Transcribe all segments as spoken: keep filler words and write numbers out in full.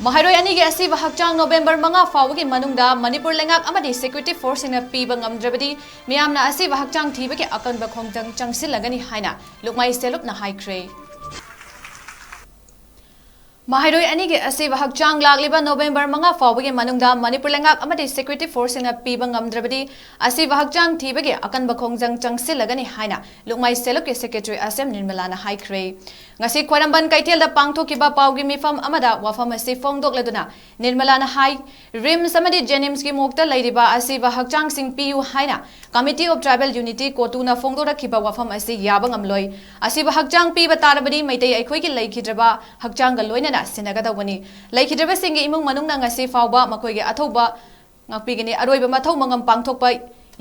ꯃꯍꯩꯔꯣꯏ ꯑꯅꯤꯒꯤ ꯑꯁꯤꯕ ꯍꯛꯆꯥꯡ ꯅꯣꯕꯦꯝꯕꯔ ꯃꯉꯥ ꯐꯥꯎꯕꯒꯤ ꯃꯅꯨꯡꯗ ꯃꯅꯤꯄꯨꯔ ꯂꯩꯉꯥꯛ ꯑꯃꯗꯤ ꯁꯦꯀ꯭ꯌꯨꯔꯤꯇꯤ ꯐꯣꯔꯁꯁꯤꯡꯅ ꯄꯤꯕ ꯉꯝꯗ꯭ꯔꯕꯗꯤ ꯃꯤꯌꯥꯝꯅ ꯑꯁꯤꯕ ꯍꯛꯆꯥꯡ ꯊꯤꯕꯒꯤ ꯑꯀꯟꯕ ꯈꯣꯡꯖꯪ ꯆꯪꯁꯤꯜꯂꯒꯅꯤ ꯍꯥꯏꯅ ꯂꯨꯛꯃꯥꯏ ꯁꯦꯂꯨꯞꯅ ꯍꯥꯏꯈ꯭ꯔꯦ꯫ ꯃꯍꯩꯔꯣꯏ ꯑꯅꯤꯒꯤ ꯑꯁꯤꯕ ꯍꯛꯆꯥꯡ ꯂꯥꯛꯂꯤꯕ ꯅꯣꯕꯦꯝꯕꯔ ꯃꯉꯥ ꯐꯥꯎꯕꯒꯤ ꯃꯅꯨꯡꯗ ꯃꯅꯤꯄꯨꯔ ꯂꯩꯉꯥꯛ ꯑꯃꯗꯤ ꯁꯦꯀ꯭ꯌꯨꯔꯤꯇꯤ ꯐꯣꯔꯁꯁꯤꯡꯅ ꯄꯤꯕ ꯉꯝꯗ꯭ꯔꯕꯗꯤ ꯑꯁꯤꯕ ꯍꯛꯆꯥꯡ ꯊꯤꯕꯒꯤ ꯑꯀꯟꯕ ꯈꯣꯡꯖꯪ ꯆꯪꯁꯤꯜꯂꯒꯅꯤ ꯍꯥꯏꯅ ꯂꯨꯛꯃꯥꯏ ꯁꯦꯂꯨꯞꯀꯤ ꯁꯦꯀ꯭ꯔꯦꯇꯔꯤ ꯑꯦꯁ ꯑꯦꯝ ꯅꯤꯔꯃꯂꯥꯅ ꯍꯥꯏꯈ꯭ꯔꯦ꯫ ꯉꯁꯤ ꯈ꯭ꯋꯥꯏꯔꯝꯕꯟ ꯀꯩꯊꯦꯜꯗ ꯄꯥꯡꯊꯣꯛꯈꯤꯕ ꯄꯥꯎꯒꯤ ꯃꯤꯐꯝ ꯑꯃꯗ ꯋꯥꯐꯝ ꯑꯁꯤ ꯐꯣꯡꯗꯣꯛꯂꯗꯨꯅ ꯅꯤꯔꯃꯂꯥꯅ ꯍꯥꯏ, ꯔꯤꯝꯁ ꯑꯃꯗꯤ ꯖꯦꯅꯤꯝꯁꯀꯤ ꯃꯣꯛꯇ ꯂꯩꯔꯤꯕ ꯑꯁꯤꯕ ꯍꯛꯆꯥꯡꯁꯤꯡ ꯄꯤꯌꯨ ꯍꯥꯏꯅ Committee of Tribal Unity, ꯀꯣꯇꯨꯅ ꯐꯣꯡꯗꯣꯔꯛꯈꯤꯕ ꯋꯥꯐꯝ ꯑꯁꯤ ꯌꯥꯕ ꯉꯝꯂꯣꯏ꯫ ꯑꯁꯤꯕ ꯍꯛꯆꯥꯡ ꯄꯤꯕ ꯇꯥꯔꯕꯗꯤ ꯃꯩꯇꯩ ꯑꯩꯈꯣꯏꯒꯤ ꯂꯩꯈꯤꯗ꯭ꯔꯕ ꯍꯛꯆꯥꯡꯒ ꯂꯣꯏꯅꯅ ꯁꯤꯟꯅꯒꯗꯧꯕꯅꯤ꯫ ꯂꯩꯈꯤꯗ꯭ꯔꯕꯁꯤꯡꯒꯤ ꯏꯃꯨꯡ ꯃꯅꯨꯡꯅ ꯉꯁꯤ ꯐꯥꯎꯕ ꯃꯈꯣꯏꯒꯤ ꯑꯊꯧꯕ ꯉꯥꯛꯄꯤꯒꯅꯤ꯫ ꯑꯔꯣꯏꯕ ꯃꯊꯧ ꯃꯉꯝ ꯄꯥꯡꯊꯣꯛꯄ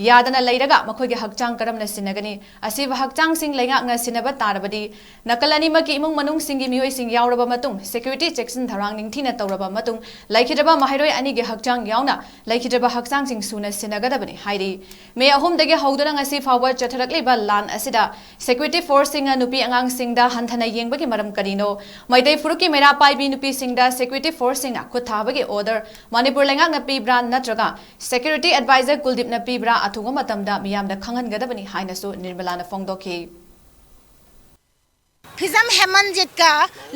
ꯌꯥꯗꯅ ꯂꯩꯔꯒ ꯃꯈꯣꯏꯒꯤ ꯍꯛꯆꯥꯡ ꯀꯔꯝꯅ ꯁꯤꯟꯅꯒꯅꯤ? ꯑꯁꯤꯕ ꯍꯛꯆꯥꯡꯁꯤꯡ ꯂꯩꯉꯥꯛꯅ ꯁꯤꯟꯅꯕ ꯇꯥꯔꯕꯗꯤ ꯅꯥꯀꯜ ꯑꯅꯤꯃꯛꯀꯤ ꯏꯃꯨꯡ ꯃꯅꯨꯡꯁꯤꯡꯒꯤ ꯃꯤꯑꯣꯏꯁꯤꯡ ꯌꯥꯎꯔꯕ ꯃꯇꯨꯡ, ꯁꯦꯀ꯭ꯌꯨꯔꯤꯇꯤ ꯆꯦꯛꯁꯤꯟ ꯊꯧꯔꯥꯡ ꯅꯤꯡꯊꯤꯅ ꯇꯧꯔꯕ ꯃꯇꯨꯡ, ꯂꯩꯈꯤꯗ꯭ꯔꯕ ꯃꯍꯩꯔꯣꯏ ꯑꯅꯤꯒꯤ ꯍꯛꯆꯥꯡ ꯌꯥꯎꯅ ꯂꯩꯈꯤꯗ꯭ꯔꯕ ꯍꯛꯆꯥꯡꯁꯤꯡ ꯁꯨꯅ ꯁꯤꯟꯅꯒꯗꯕꯅꯤ ꯍꯥꯏꯔꯤ꯫ ꯃꯦ ꯑꯍꯨꯝꯗꯒꯤ ꯍꯧꯗꯨꯅ ꯉꯁꯤ ꯐꯥꯎꯕ ꯆꯠꯊꯔꯛꯂꯤꯕ ꯂꯥꯟ ꯑꯁꯤꯗ ꯁꯦꯀ꯭ꯌꯨꯔꯤꯇꯤ ꯐꯣꯔꯁꯁꯤꯡꯅ ꯅꯨꯄꯤ ꯑꯉꯥꯡꯁꯤꯡꯗ ꯍꯟꯊꯅ ꯌꯦꯡꯕꯒꯤ ꯃꯔꯝ ꯀꯔꯤꯅꯣ? ꯃꯩꯇꯩ ꯐꯨꯔꯨꯞꯀꯤ ꯃꯩꯔꯥ ꯄꯥꯏꯕꯤ ꯅꯨꯄꯤꯁꯤꯡꯗ ꯁꯦꯀ꯭ꯌꯨꯔꯤꯇꯤ ꯐꯣꯔꯁꯁꯤꯡꯅ ꯈꯨꯠ ꯊꯥꯕꯒꯤ ꯑꯣꯔꯗꯔ ꯃꯅꯤꯄꯨꯔ ꯂꯩꯉꯥꯛꯅ ꯄꯤꯕ꯭ꯔꯥ ꯅꯠꯇ꯭ꯔꯒ ꯁꯦꯀ꯭ꯌꯨꯔꯤꯇꯤ ꯑꯦꯗꯚꯥꯏꯖꯔ ꯀꯨꯜꯗꯤꯞꯅ ꯄꯤꯕ꯭ꯔꯥ? ꯑꯊꯨꯕ ꯃꯇꯝꯗ ꯃꯤꯌꯥꯝꯗ ꯈꯪꯍꯟꯒꯗꯕꯅꯤ ꯍꯥꯏꯅꯁꯨ ꯅꯤꯔꯃꯂꯥꯅ ꯐꯣꯡꯗꯣꯛꯈꯤ꯫ ꯐꯤꯖꯝ ꯍꯦꯃꯟꯖꯤꯠꯀ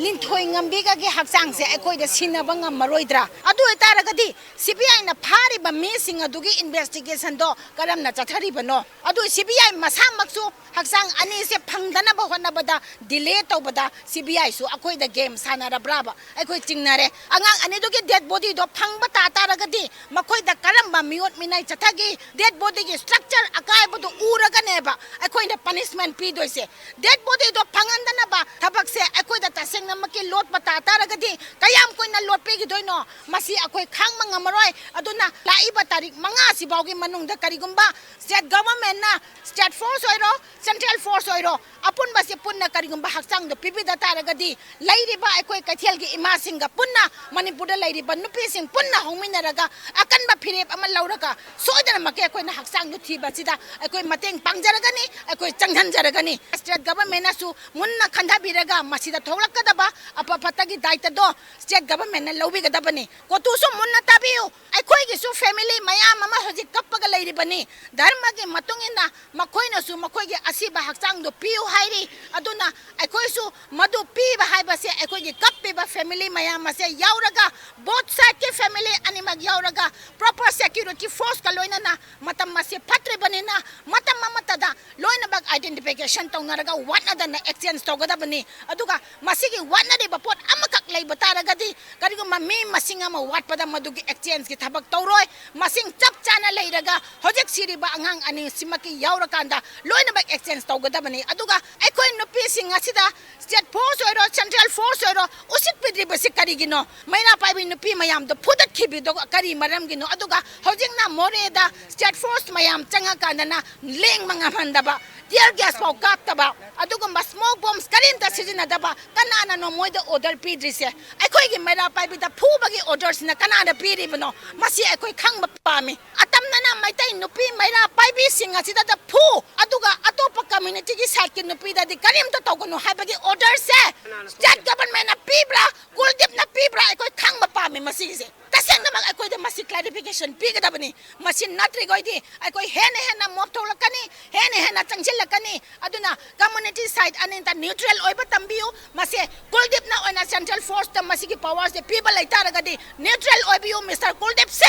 ꯂꯤꯟꯊꯣꯏ ꯉꯝꯕꯤꯒꯒꯤ ꯍꯛꯆꯥꯡꯁꯦ ꯑꯩꯈꯣꯏꯗ ꯁꯤꯟꯅꯕ ꯉꯝꯃꯔꯣꯏꯗ꯭ꯔꯥ? ꯑꯗꯨ ꯑꯣꯏꯇꯥꯔꯒꯗꯤ ꯁꯤ ꯕꯤ ꯑꯥꯏꯅ ꯐꯥꯔꯤꯕ ꯃꯤꯁꯤꯡ ꯑꯗꯨꯒꯤ ꯏꯟꯚꯦꯁꯇꯤꯒꯦꯁꯟꯗꯣ ꯀꯔꯝꯅ ꯆꯠꯊꯔꯤꯕꯅꯣ? ꯑꯗꯨ ꯁꯤ ꯕꯤ ꯑꯥꯏ ꯃꯁꯥꯃꯛꯁꯨ ꯍꯛꯆꯥꯡ ꯑꯅꯤꯁꯦ ꯐꯪꯗꯅꯕ ꯍꯣꯠꯅꯕꯗ ꯗꯤꯂꯦ ꯇꯧꯕꯗ ꯁꯤ ꯕꯤ ꯑꯥꯏꯁꯨ ꯑꯩꯈꯣꯏꯗ ꯒꯦꯝ ꯁꯥꯟꯅꯔꯕ꯭ꯔꯥꯕ? ꯑꯩꯈꯣꯏ ꯆꯤꯡꯅꯔꯦ꯫ ꯑꯉꯥꯡ ꯑꯅꯤꯗꯨꯒꯤ ꯗꯦꯗ ꯕꯣꯗꯤꯗꯣ ꯐꯪꯕ ꯇꯥ ꯇꯥꯔꯒꯗꯤ ꯃꯈꯣꯏꯗ ꯀꯔꯝꯕ ꯃꯤꯑꯣꯠ ꯃꯤꯅꯩ ꯆꯠꯊꯈꯤ? ꯗꯦꯗ ꯕꯣꯗꯤꯒꯤ ꯁ꯭ꯇ꯭ꯔꯛꯆꯔ ꯑꯀꯥꯏꯕꯗꯨ ꯎꯔꯒꯅꯦꯕ ꯑꯩꯈꯣꯏꯅ ꯄꯅꯤꯁꯃꯦꯟ ꯄꯤꯗꯣꯏꯁꯦ꯫ ꯗꯦꯗ ꯕꯣꯗꯤꯗꯣ ꯐꯪꯍꯟꯗꯅꯕ ꯊꯕꯛꯁꯦ ꯑꯩꯈꯣꯏꯗ ꯇꯁꯦꯡꯅꯃꯛꯀꯤ ꯂꯣꯠꯄ ꯇꯥ ꯇꯥꯔꯒꯗꯤ ꯀꯌꯥꯝ ꯀꯨꯏꯅ ꯂꯣꯠꯄꯤꯈꯤꯗꯣꯏꯅꯣ? ꯃꯁꯤ ꯑꯩꯈꯣꯏ ꯈꯥꯡꯕ ꯉꯝꯃꯔꯣꯏ꯫ ꯑꯗꯨꯅ ꯂꯥꯛꯏꯕ ꯇꯥꯔꯤꯛ ꯃꯉꯥ ꯁꯤꯐꯥꯎꯒꯤ ꯃꯅꯨꯡꯗ ꯀꯔꯤꯒꯨꯝꯕ ꯁ꯭ꯇꯦꯠ ꯒꯚꯔꯟꯃꯦꯟꯠꯅ ꯁ꯭ꯇꯦꯠ ꯐꯣꯔꯁ ꯑꯣꯏꯔꯣ, ꯁꯦꯟꯇ꯭ꯔꯦꯜ ꯐꯣꯔꯁ ꯑꯣꯏꯔꯣ, ꯑꯄꯨꯟꯕꯁꯦ ꯄꯨꯟꯅ ꯀꯔꯤꯒꯨꯝꯕ ꯍꯛꯆꯥꯡꯗꯣ ꯄꯤꯕꯤꯗ ꯇꯥꯔꯒꯗꯤ ꯂꯩꯔꯤꯕ ꯑꯩꯈꯣꯏ ꯀꯩꯊꯦꯜꯒꯤ ꯏꯃꯥꯁꯤꯡꯒ ꯄꯨꯟꯅ, ꯃꯅꯤꯄꯨꯔꯗ ꯂꯩꯔꯤꯕ ꯅꯨꯄꯤꯁꯤꯡ ꯄꯨꯟꯅ ꯍꯧꯃꯤꯟꯅꯔꯒ ꯑꯀꯟꯕ ꯐꯤꯔꯦꯞ ꯑꯃ ꯂꯧꯔꯒ ꯁꯣꯏꯗꯅꯃꯛꯀꯤ ꯑꯩꯈꯣꯏꯅ ꯍꯛꯆꯥꯡꯗꯨ ꯊꯤꯕꯁꯤꯗ ꯑꯩꯈꯣꯏ ꯃꯇꯦꯡ ꯄꯥꯡꯖꯔꯒꯅꯤ, ꯑꯩꯈꯣꯏ ꯆꯪꯁꯤꯟꯖꯔꯒꯅꯤ꯫ ꯁ꯭ꯇꯦꯠ ꯒꯚꯔꯟꯃꯦꯟꯠꯅꯁꯨ ꯃꯨꯟꯅ ꯈꯟꯊꯕꯤꯔꯒ ꯃꯁꯤꯗ ꯊꯣꯛꯂꯛꯀꯗꯕ ꯑꯐ ꯐꯠꯇꯒꯤ ꯗꯥꯏꯇꯗꯣ state governmentꯅ ꯂꯧꯕꯤꯒꯗꯕꯅꯤ꯫ ꯀꯣꯇꯨꯁꯨ ꯃꯨꯟꯅ ꯇꯥꯕꯤꯌꯨ꯫ ꯑꯩꯈꯣꯏꯒꯤꯁꯨ family ꯃꯌꯥꯝ ꯑꯃ ꯍꯧꯖꯤꯛ ꯀꯞꯄꯒ ꯂꯩꯔꯤꯕꯅꯤ꯫ ꯙꯔꯃꯒꯤ ꯃꯇꯨꯡ ꯏꯟꯅ ꯃꯈꯣꯏꯅꯁꯨ ꯃꯈꯣꯏꯒꯤ ꯑꯁꯤꯕ ꯍꯛꯆꯥꯡꯗꯣ ꯄꯤꯌꯨ ꯍꯥꯏꯔꯤ꯫ ꯑꯗꯨꯅ ꯑꯩꯈꯣꯏꯁꯨ ꯃꯗꯨ ꯄꯤꯕ ꯍꯥꯏꯕꯁꯦ ꯑꯩꯈꯣꯏꯒꯤ ꯀꯞꯄꯤꯕ family ꯃꯌꯥꯝ ꯑꯁꯦ ꯌꯥꯎꯔꯒ both sideꯀꯤ family ꯑꯅꯤꯃꯛ ꯌꯥꯎꯔꯒ proper security forceꯀ ꯂꯣꯏꯅꯅ ꯃꯇꯝ ꯑꯁꯤ ꯐꯠꯇ꯭ꯔꯤꯕꯅꯤꯅ ꯃꯇꯝ ꯑꯃꯠꯇꯗ ꯂꯣꯏꯅꯃꯛ identification ꯇꯧꯅꯔꯒ ꯋꯥꯠꯅꯗꯅ exchange ꯇꯧꯒꯗꯕꯅꯤ꯫ ꯑꯗꯨꯒ ꯃꯁꯤꯒꯤ ꯋꯥꯠꯅꯔꯤꯕ ꯄꯣꯠ ꯑꯃꯈꯛ ꯂꯩꯕ ꯇꯥꯔꯒꯗꯤ ꯀꯔꯤꯒꯨꯝꯕ ꯃꯤ ꯃꯁꯤꯡ ꯑꯃ ꯋꯥꯠꯄꯗ ꯃꯗꯨꯒꯤ exchangeꯀꯤ ꯊꯕꯛ ꯇꯧꯔꯣꯏ꯫ ꯃꯁꯤꯡ ꯆꯞ ꯆꯥꯅ ꯂꯩꯔꯒ ꯍꯧꯖꯤꯛ ꯁꯤꯔꯤꯕ ꯑꯉꯥꯡ ꯑꯅꯤꯁꯤꯃꯛꯀꯤ ꯌꯥꯎꯔꯀꯥꯟꯗ ꯂꯣꯏꯅꯃꯛ exchange ꯇꯧꯒꯗꯕꯅꯤ꯫ ꯑꯗꯨꯒ ꯑꯩꯈꯣꯏ ꯅꯨꯄꯤꯁꯤꯡ ꯑꯁꯤꯗ state force ꯑꯣꯏꯔꯣ, central force ꯑꯣꯏꯔꯣ, ꯎꯁꯤꯠꯄꯤꯗ꯭ꯔꯤꯕꯁꯤ ꯀꯔꯤꯒꯤꯅꯣ? ꯃꯩꯔꯥ ꯄꯥꯏꯕꯤ ꯅꯨꯄꯤ ꯃꯌꯥꯝꯗꯣ ꯐꯨꯗꯠꯈꯤꯕꯗꯣ ꯀꯔꯤ ꯃꯔꯝꯒꯤꯅꯣ? ꯑꯗꯨꯒ ꯍꯧꯖꯤꯛꯅ ꯃꯣꯔꯦꯗ state force ꯃꯌꯥꯝ ꯆꯪꯉꯀꯥꯟꯗꯅ ꯂꯦꯡꯕ ꯉꯝꯍꯟꯗꯕ, tear gas ꯐꯥꯎ ꯀꯥꯞꯇꯕ, ꯑꯗꯨꯒꯨꯝꯕ smoke bombs ꯀꯔꯤꯝꯇ ꯁꯤꯖꯤꯟꯅꯗꯕ ꯀꯅꯥꯅꯅꯣ ꯃꯣꯏꯗ order ꯄꯤꯗ꯭ꯔꯤꯁꯦ? ꯑꯩꯈꯣꯏꯒꯤ ꯃꯩꯔꯥ ꯄꯥꯏꯕꯤꯗ ꯐꯨꯕꯒꯤ orderꯁꯤꯅ ꯀꯅꯥꯅ ꯄꯤꯔꯤꯕꯅꯣ? ꯃꯁꯤ ꯑꯩꯈꯣꯏ ꯈꯪꯕ ꯄꯥꯝꯃꯤ꯫ ꯑꯇꯝꯅꯅ ꯃꯩꯇꯩ ꯅꯨꯄꯤ ꯃꯩꯔꯥ ꯄꯥꯏꯕꯤꯁꯤꯡ ꯑꯁꯤꯗ ꯐꯨ, ꯑꯗꯨꯒ ꯑꯇꯣꯞꯄ communityꯒꯤ sideꯀꯤ ꯅꯨꯄꯤꯗꯗꯤ ꯀꯔꯤꯝꯇ ꯇꯧꯒꯅꯨ ꯍꯥꯏꯕꯒꯤ orderꯁꯦ state governmentꯅ ꯄꯤꯕ꯭ꯔꯥ, ꯀꯨꯜꯗꯤꯞꯅ ꯄꯤꯕ꯭ꯔꯥ? ꯑꯩꯈꯣꯏ ꯈꯪꯕ ꯄꯥꯝꯃꯤ ꯃꯁꯤꯒꯤꯁꯦ꯫ ꯇꯁꯦꯡꯅꯃꯛ ꯑꯩꯈꯣꯏꯗ ꯃꯁꯤ clarification ꯄꯤꯒꯗꯕꯅꯤ꯫ ꯃꯁꯤ ꯅꯠꯇ꯭ꯔꯤꯈꯣꯏꯗꯤ ꯑꯩꯈꯣꯏ ꯍꯦꯟꯅ ꯍꯦꯟꯅ mob ꯊꯣꯛꯂꯛꯀꯅꯤ, ꯍꯦꯟꯅ ꯍꯦꯟꯅ ꯆꯪꯁꯤꯜꯂꯛꯀꯅꯤ꯫ ꯑꯗꯨꯅ community side ꯑꯅꯤꯗ neutral ꯑꯣꯏꯕ ꯇꯝꯕꯤꯌꯨ꯫ ꯃꯁꯦ ꯀꯨꯜꯗꯤꯞꯅ ꯑꯣꯏꯅ central forceꯇ ꯃꯁꯤꯒꯤ powerꯁꯦ ꯄꯤꯕ ꯂꯩꯇꯥꯔꯒꯗꯤ neutral ꯑꯣꯏꯕꯤꯌꯨ, Mister ꯀꯨꯜꯗꯤꯞ ꯁꯤꯡ꯫